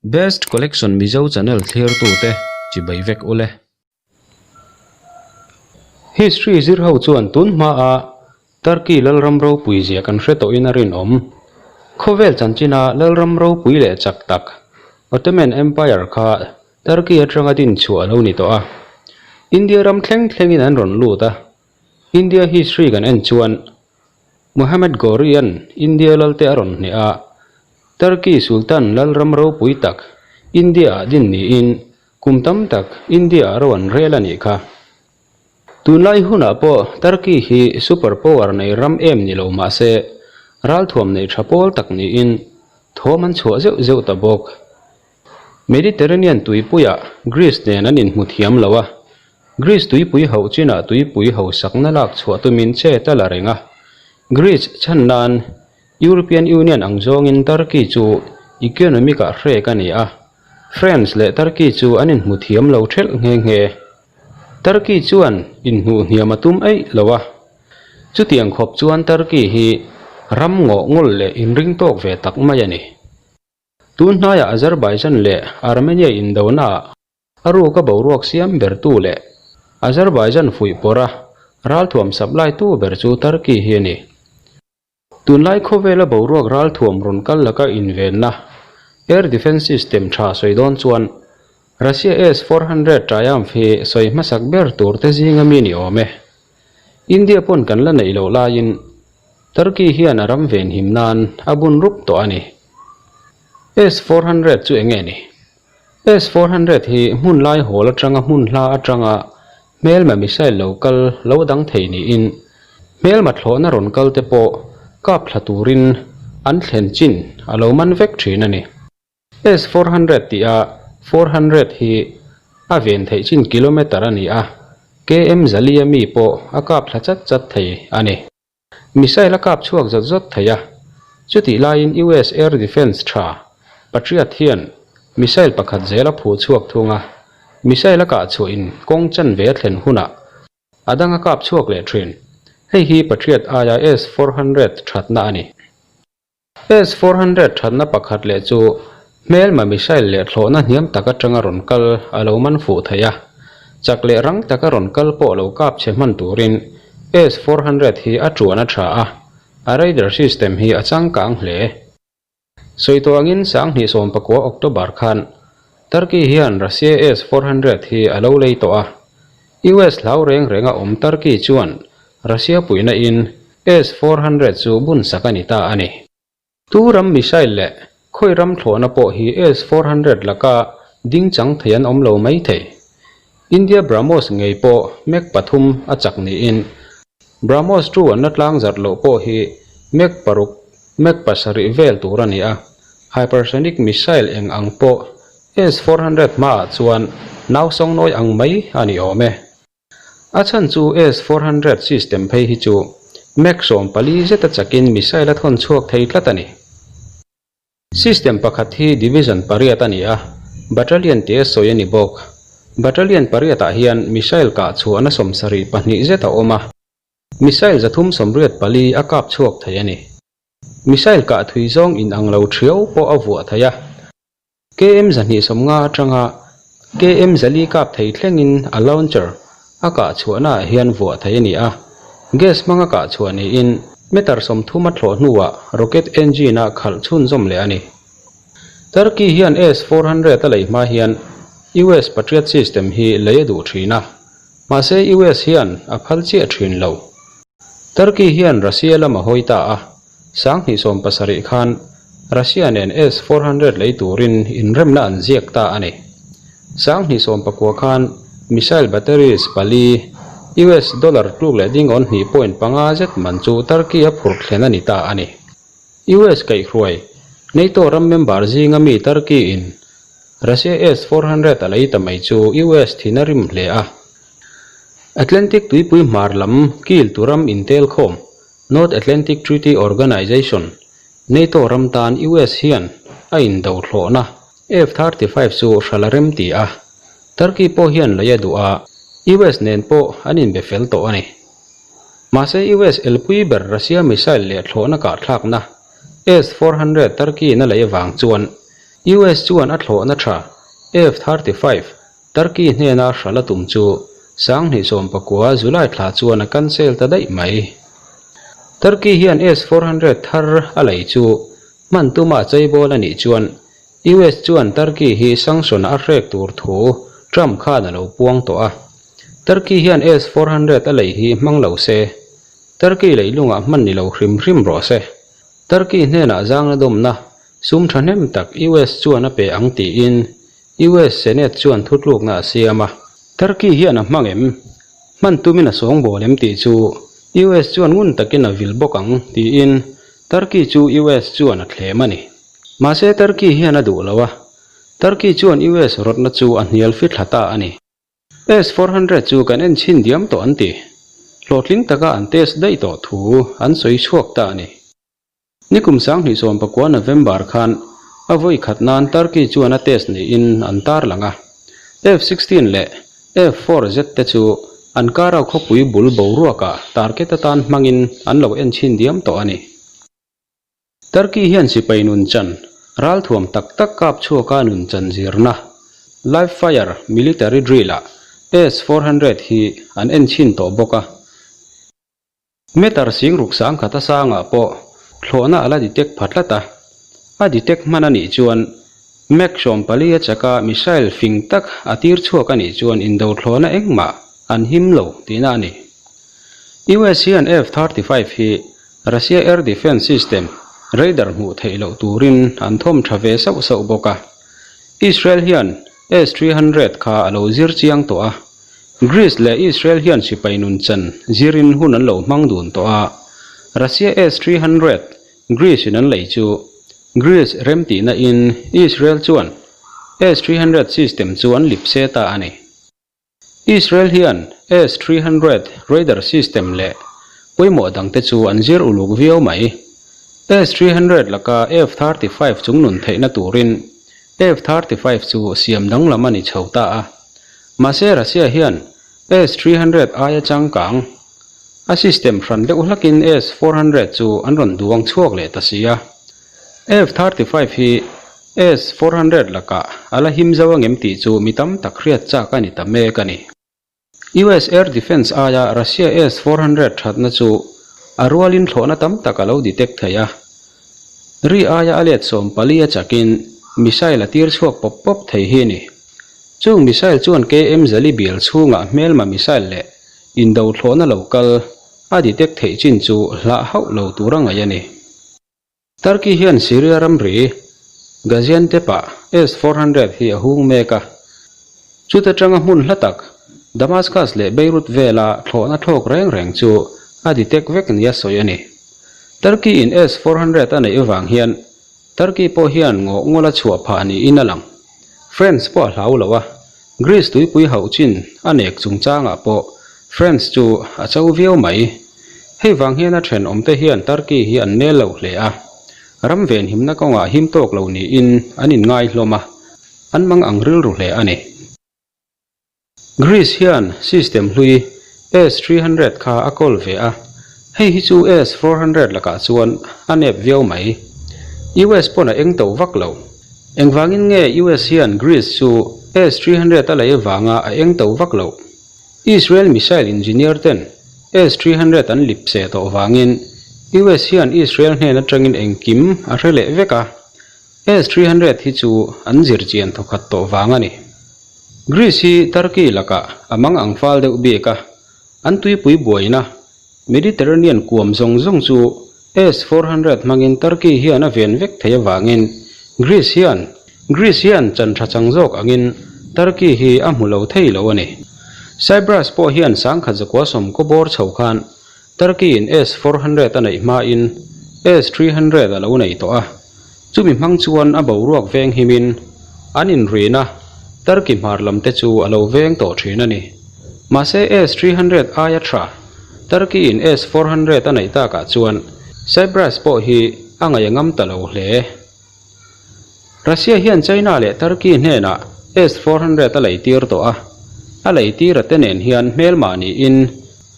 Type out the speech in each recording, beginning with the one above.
Best Collection Mizo channel thlirtute chibai vek ule. History zir ho chuan tun hmaa Turkey lalram ropui zia kan hre tawhin a rinawm. Khawvel chanchina lalram ropui leh chak tak Ottoman Empire kha Turkey atanga din chhuah a lo ni tawh a. India ram thleng thlengin an rawn lut a. India history kan en chuan Muhammad Ghori-a'n India lalte a rawn hneh a, Turkey Sultan lalram ropui tak India-ah din niin kum tam tak India-ah ro an rel a nih kha. Tunlai hunah pawh Turkey hi super power nei ram em ni lo mah se ralthuam nei tha pawl tak niin thawm an chhuah zeuh zeuh ta bawk. Mediterranean tuipuiah Greece nen an inhmu thiam lo a, Greece tuipui hauh chinah tuipui hausakna lak chhuah tumin chet a la reng a. Greece chhan nan European Union ang zawngin Turkey chu economic-ah hrek a ni a, France leh Turkey chu an inhmu thiam lo thelh nghe nghe. Turkey chuan inhnuh hniam a tum eih lo a, chutiang khawp chuan Turkey hi ram ngawh ngawl leh inring tawk ve tak mai a ni. Tun hnaiah Azerbaijan leh Armenia indonaah a ruka boruak siam bertu leh Azerbaijan fuih pawrha ralthuam supply tu ber chu Turkey hi a ni. Tunlai khawvela boruak ralthuam rawn kal laka invenna air defence system tha sawi dawn chuan Russia S-400 Triumph hi sawi hmasak ber tur te zinga mi ni awm e. India pawn kan la neih loh laiin Turkey hian a ram venhim nan a bun rup tawh a ni. S-400 chu eng nge ni? S-400 hi hmun lai hawl atanga hmun hla atanga hmelma missile lo kal lo dang thei niin hmelma thlawhna rawn kal te pawh kap thla turin an thlen chin a lo man vek thin a ni. S-400 tih a 400 hi a ven theih chin kilometer a ni a, KM Zalia mi pawh a kap thla chat chat thei a ni. Missile a kap chhuak zawt zawt thei a, chutih laiin US Air Defence tha Patriot hian missile pakhat zel a phuh chhuak thung a, missile a kah chhuahin kawng chanve a thlen hunah a dang a kap chhuak leh thin. Hei hi Patriot aia S-400 thatna a ni. S-400 thatna pakhat leh chu hmelma missile leh thlawhna hniam tak atanga rawn kal a lo man fuh thei a, chak leh rang taka rawn kal pawh lo kap chhe hman turin S-400 hi a tuan a tha a, a radar system hi a changkang hle. Sawi tawh angin 2019 October khan Turkey hian Russia S-400 hi a lo lei tawh a, US hlau reng renga awm Turkey chuan Russia puihna in S-400 chu bun sak a ni ta a ni. Tu ram missile leh khawi ram thlawhna pawh hi S-400 laka ding chang thei an awm lo mai thei. India BrahMos ngei pawh Mach pathum a chak niin BrahMos two an la tlang zarh loh pawh hi Mach paruk, Mach pasarih vel tur a ni a, hypersonic missile eng ang pawh S-400 hmaah chuan nausawngnawi ang mai a ni awm e. A chhan chu S-400 system phei hi chu Mach 14 zeta chakin missile a thawn chhuak thei tlat a ni. System pakhat hi division pariat a ni a, battalion tia sawi a ni bawk. Battalion pariatah hian missile kah chhuahna 72 zet a awm a, missile 384 a kap chhuak thei a ni. Missile kah thui zawng inang lo thiau pawh a vuah thei a. KM 250 atanga KM 400 kap thei thlengin a launcher a kah chhuahnaah hian vuah thei a ni a, gas hmanga kah chhuah niin meter 30 a thlawh hnuah rocket engine a khalh chhunzawm leh a ni. Turkey hian S-400 a lei hma hian US Patriot system hi lei a duh thin a, mahse US hian a phal chiah thin lo. Turkey hian Russia lam a hawi ta a, 2017 khan Russia nen S-400 lei turin inremna an ziak ta a ni. 2019 khan missile batteries pali US dollar tluk leh dingawn hnih point panga zet man chu Turkey a phurh thlen a ni ta a ni. US kaihhruai NATO ram member zinga mi Turkey in Russia S-400 a lei ta mai chu US thin a rim hle a. Atlantic tuipui hmar lam kil tu ram intel khawm North Atlantic Treaty Organization, NATO ram tan US hian a indo thlawhna F-35 chu hral a rem ti a, Turkey pawh hian lei a duh a, US nen pawh an inbe fel tawh a ni. Mahse US elpui ber Russia missile leh thlawhna kahthlakna S-400 Turkey-in a lei avang chuan. US chuan a thlawhna tha F-35 Turkey hnena hralh a tum chu 2019 July thla chuan a cancel ta daih mai. Turkey hian S-400 thar a lei chu hman tuma cheibawl a nih chuan US chuan Turkey hi sanction a hrek tur thu Trump khan a lo puang tawh a. Turkey hian S-400 a lei hi hmang lo se, Turkey leilungah hman ni lo hrim hrim rawh se. Turkey hnenah zangna dawmna sum thahnem tak US chuan a pe ang tiin US Senate chuan thutlukna a siam a. Turkey hian a hmang em? Hman tumin a sawngbawl em tih chu US chuan ngun takin a vil bawk ang tiin Turkey chu US chuan a thlem a ni. Mahse Turkey hian a duh lo a, Turkey chuan US rawtna chu a hnial fithla ta a ni. S-400 chu kan en chhin diam tawh an ti. Hlawhtling taka an test daih tawh thu an sawi chhuak ta a ni. Nikum 2019 November khan a vawi khat nan Turkey chuan a test niin an tarlang a. F-16 leh F-4Z te chu Ankara khawpui bul boruakah target atan hmangin an lo en chhin diam tawh a ni. Turkey hian sipai nun chan, ralthuam tak tak kap chhuaka nun chan zirna, live fire military drill ah S-400 hi an en chhin tawh bawk a. Meter sing ruk sang khat a sangah pawh thlawhna a la detect pha tlat a, a detect hman a nih chuan Mach 40 a chaka missile fing tak a tir chhuak a nih chuan indo thlawhna engmah an him lo tihna a ni. US hian F-35 hi Russia Air Defence System radar hmuh theih loh turin an thawm tha ve sauh sauh bawk a. Israel hian S-300 kha a lo zir chiang tawh a. Greece leh Israel hian sipai nun chan zirin hun an lo hmang dun tawh a. Russia S-300 Greece in an lei chu Greece remtihna in Israel chuan S-300 system chu an lip se ta a ni. Israel hian S-300 radar system leh pawimawh dangte chu an zir uluk viau mai. S-300 laka F-35 chungnun theihna turin F-35 chu siam danglam a ni chho ta a. Mahse Russia hian S-300 aia changkang a system hran deuh hlakin S-400 chu an rawn duang chhuak leh ta si a. F-35 hi S-400 lakah a la him zo angem tih chu mi tam tak hriat chak a ni ta mek a ni. US Air Defence aia Russia S-400 thatna chu a rualin thlawhna tam tak a lo detect thei a. Ri aia a let 14 a chakin missile a tir chhuak pawp pawp thei hi a ni. Chung missile chuan KM Zali bial chhungah hmelma missile leh indo thlawhna lo kal a detect theih chin chu hlah hauh lo tur a ngaih a ni. Turkey hian Syria ramri Gaziantep-ah S-400 hi a hung mek a, chuta tanga hmun hla tak Damascus leh Beirut vela thlawhna thlawk reng reng chu a detect vek nia sawi a ni. Turkey-in S-400 a neih avang hian Turkey pawh hian ngawh ngawla chhuah phah niin a lang. France pawh a hlau lo a, Greece tuipui hauh chin a nek chungchangah pawh France chu a cho viau mai. Hei vang hian a thenawmte hian Turkey hi an nel lo hle a, ram venhimna kawngah him tawk lo niin an inngai hlawm a, an mang ang rilru hle a ni. Greece hian system hlui S-300 kha a kawl ve a, hei hi chu S-400 lakah chuan a nep viau mai. US pawn a eng to vak lo. Engvangin nge US hian Greece chu S-300 a lei avanga a eng to vak loh? Israel missile engineer ten S-300 an lip seh tawh vangin US hian Israel hnen atangin engkim a hre leh vek a, S-300 hi chu an zir chian thawkhat tawh vang a ni. Greece hi Turkey lakah a mang ang fal deuh bik a, an tuipui buaina Mediterranean kuam zawng zawng chu S-400 hmangin Turkey hian a ven vek thei avangin Greece hian Greece hian chan tha chang zawk angin Turkey hi a hmu lo thei lo a ni. Cyprus pawh hian sangkhat zakua sawmkaw bawr chho khan Turkey in S-400 a neih hmain S-300 a lo nei tawh a, chumi hmang chuan a boruak veng himin an inrina Turkey hmar lam te chu a lo veng tawh thin a ni. Mahse S-300 aia tha Turkey in S-400 a neih takah chuan Cyprus pawh hi a ngaih a ngam ta lo hle. Russia hian China leh Turkey hnenah S-400 a leitir tawh a, a leitira te nen hian hmelmah niin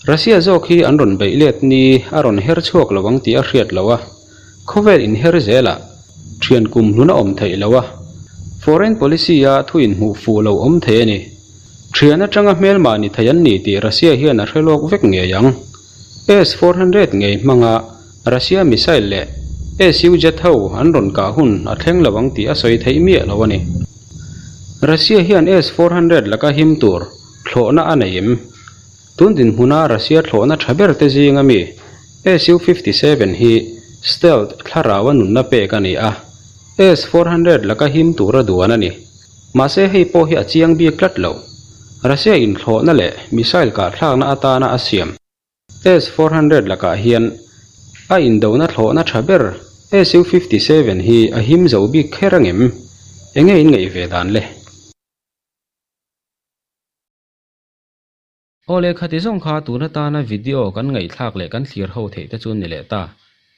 Russia zawk hi an rawn beih let ni a rawn her chhuak lo ang tih a hriat loh a, khawvel inher zelah thian kum hlun a awm theih loh a. Foreign policy-a thu inhmuh fuh lo awm thei a ni. Thian atanga hmelmah ni thei an ni tih Russia hian a hre lawk vek ngei ang. S 400 ngei hmanga Russia missile leh SU jet ho an rawn kah hun a thleng lo ang tih a sawi theih miah lo a ni. Russia hian S 400 laka him tur thlawhna a nei em? Tun dinhmuna Russia thlawhna tha ber te zinga mi SU 57 hi stealth thlarau a nunna pek a ni a, S 400 laka him tura duan a ni. Mahse hei pawh hi a chiang bik tlat lo. Russia inthlawhna leh missile kahthlakna atana a siam S 400 lakah hian a indona thlawhna tha ber SU 57 hi a him zo bik kher angem? Enge in ngaih ve dan le? Aw leh khati zawng kha tun atana video kan ngaihthlak leh kan thlir ho theih te chu ni leh ta.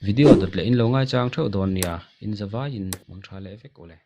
Video dawt leh in lo ngaichang theuh dawn nia, in zavaiin mang tha leh vek u le.